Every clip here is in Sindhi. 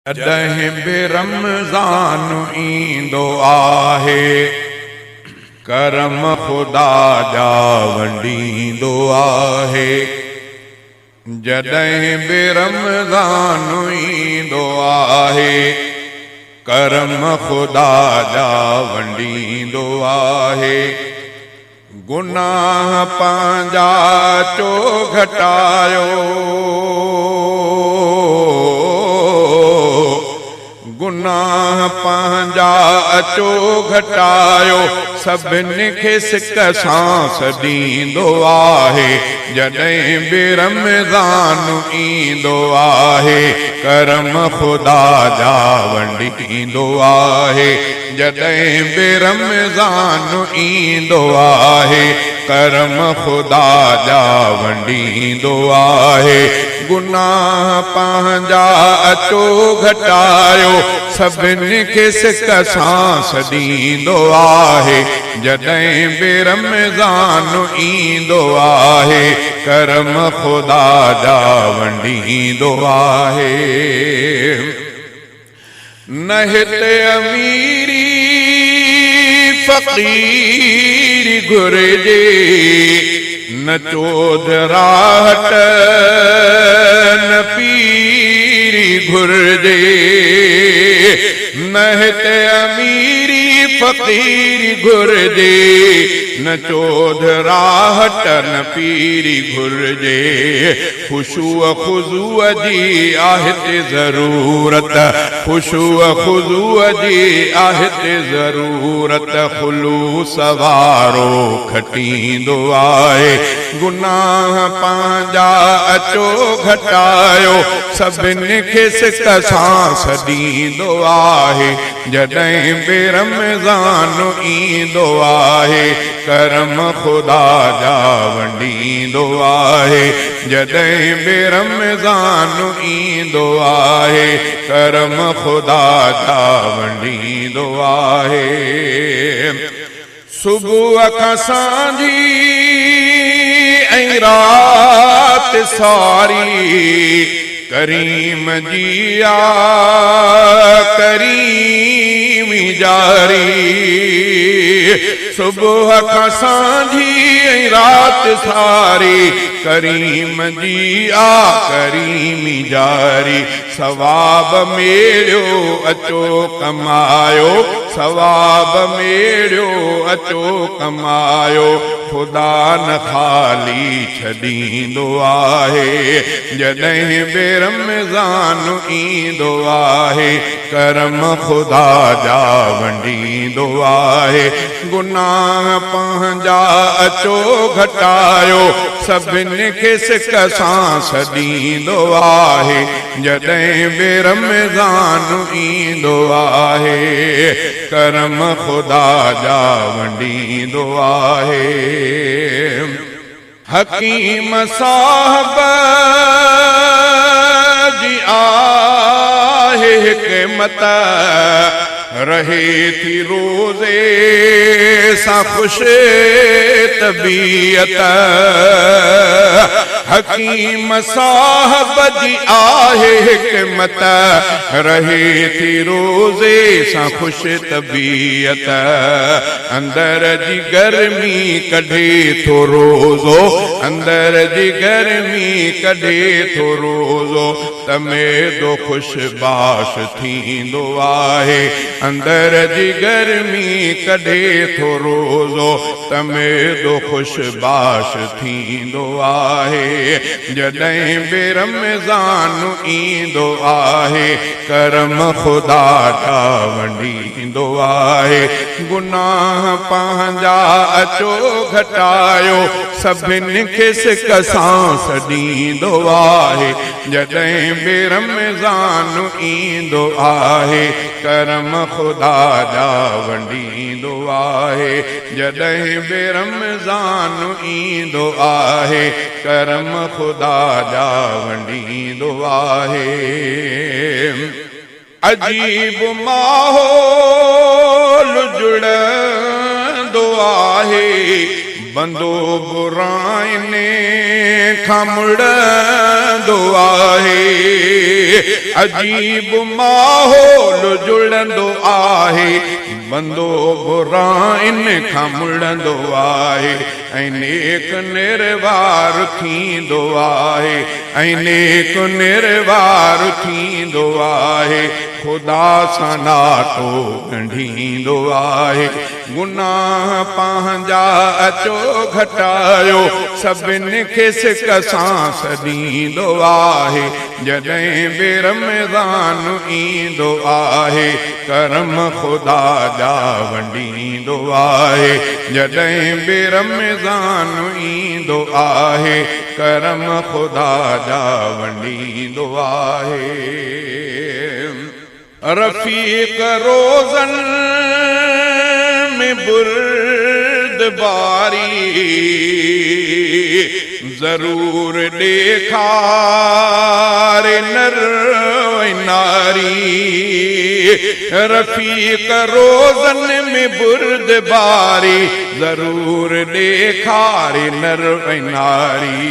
جڏهن به رمضان ايندو آهي، ڪرم خدا جا ونڊيندو آهي. جڏهن به رمضان ايندو آهي، ڪرم خدا جا ونڊيندو آهي. گناهه پنهنجا چو گهٽايو، گناهه پنهنجا اچو گهٽايو، سڀني کي سڪ سان سڏيندو آهي. جڏهن به رمضان ايندو آهي، ڪرم خدا جا ونڊيندو آهي. جڏهن به رمضان ايندو آهي، ڪرم خدا جا ونڊيندو آهي. گناهه پنهنجا اچو گهٽايو، سڀني کي سڪ سان سڏيندو آهي. جڏهن به رمضان ايندو آهي، ڪرم خدا جا ونڊيندو آهي. نه هتي اميري فقيري گهرجي، نه چوڌراهٽ نه پيري گهرجي. نه هتي اميري فقيري گهرجي، نه چوڌراهٽ نه پيري گهرجي. خشوع خضوع جي آهي تي ضرورت، خشوع خضوع جي آهي تي ضرورت، خلوص وارو کٽيندو آهي. گناهه پنهنجا اچو گهٽايو، سڀني کي سڪ سان سڏيندو آهي. جڏهن به رمضان ايندو آهي، ڪرم خدا جا ونڊيندو آهي. جڏهن به رمضان ايندو آهي، ڪرم خدا جا ونڊيندو آهي. صبح کان سانجهي ۽ رات ساري، ڪريم جي آ ڪريمي جاري. صبح کان سانجهي ۽ رات ساري، ڪريم جي آ ڪريمي جاري. ثواب ميڙيو اچو ڪمايو، ثواب ميڙيو اچو ڪمايو، خدا نه خالي ڇڏيندو آهي. جڏهن به رمضان ايندو آهي، ڪرم خدا جا ونڊيندو آهي. گناهه پنهنجا اچو گهٽايو، سڀني کي سڪ سان سڏيندو آهي. جڏهن به رمضان ايندو آهي، ڪرم خدا جا ونڊيندو آهي. حڪيم صاحب جي آهي حڪمت، رهي ٿي روزي سان خوش طبيعت. حڪيم صاحب جي آهي حڪمت، رهي ٿي روزي سان خوش طبيعت. اندر جي گرمي ڪڍي ٿو روزو، اندر جي گرمي ڪڍي ٿو روزو، ته معدو خوش باش ٿيندو آهي. اندر جي گرمي ڪڍي ٿو روزو، ته معدو خوش باش ٿيندو آهي. جڏهن به رمضان ايندو آهي، ڪرم خدا جا ونڊيندو آهي. گناهه پنهنجا اچو گهٽايو، سڀني کي سڪ سان سڏيندو آهي. جڏهن به رمضان ايندو آهي، ڪرم خدا جا ونڊيندو آهي. جڏهن به رمضان ايندو آهي، ڪرم خدا جا ونڊيندو آهي. عجيب ماحول جڙندو آهي، بندو براين کان مڙندو آهي، عجيب ماحول جڙندو آهي. بندو براين کان مڙندو آهي ۽ نيڪ نروار ٿيندو آهي، ۽ نيڪ نروار ٿيندو آهي. خدا سان ناتو ڳنڍيندو آهي. گناهه پنهنجا اچو گهٽايو، سڀني کي سڪ سان سڏيندو آهي. جڏهن به رمضان ايندو آهي، ڪرم خدا جا ونڊيندو آهي. جڏهن به رمضان ايندو آهي، ڪرم خدا جا ونڊيندو آهي. رفيق روزن ۾ بردباري ضرور ڏيکار نر ۽ ناري. رفيق روزن ۾ بردباري ضرور ڏيکار نر ۽ ناري.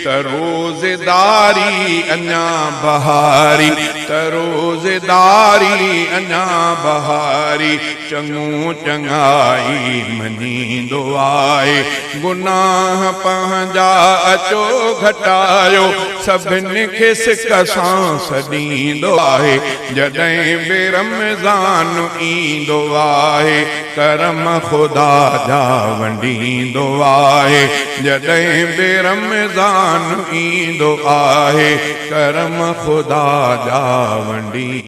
ته روزداري اڃا بهاري، ته روزداري اڃا بهاري، چڱو چڱائي مڃيندو آهي. گناهه پنهنجا اچو گهٽايو، سڀني کي سڪ سان سڏيندو آهي. جڏهن به رمضان ايندو آهي، ڪرم خدا جا ونڊيندو آهي. جڏهن به رمضان ايندو آهي، ڪرم خدا جا ونڊيندو.